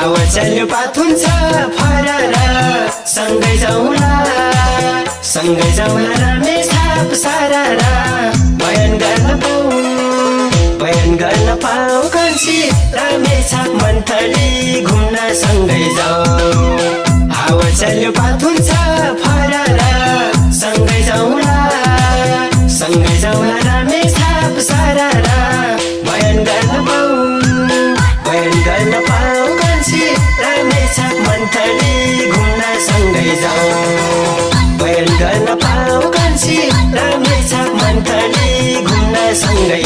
हावा चल्यो पाथुन छ फरर सँगै जाउँला रामेछाप सारारा बयान गर्न पाऊ कान्छी रामेछाप मन्थली घुम्न सँगै जाऊ हावा चल्यो पाथुन छ फरर सँगै जाउँला रामेछाप सारारा बयान गर्न पाऊ कान्छी रामेछाप मन्थली घुम्न सँगै जाऊ बयान गर्न पाऊ कान्छी रामेछाप मन्थली घुम्न सँगै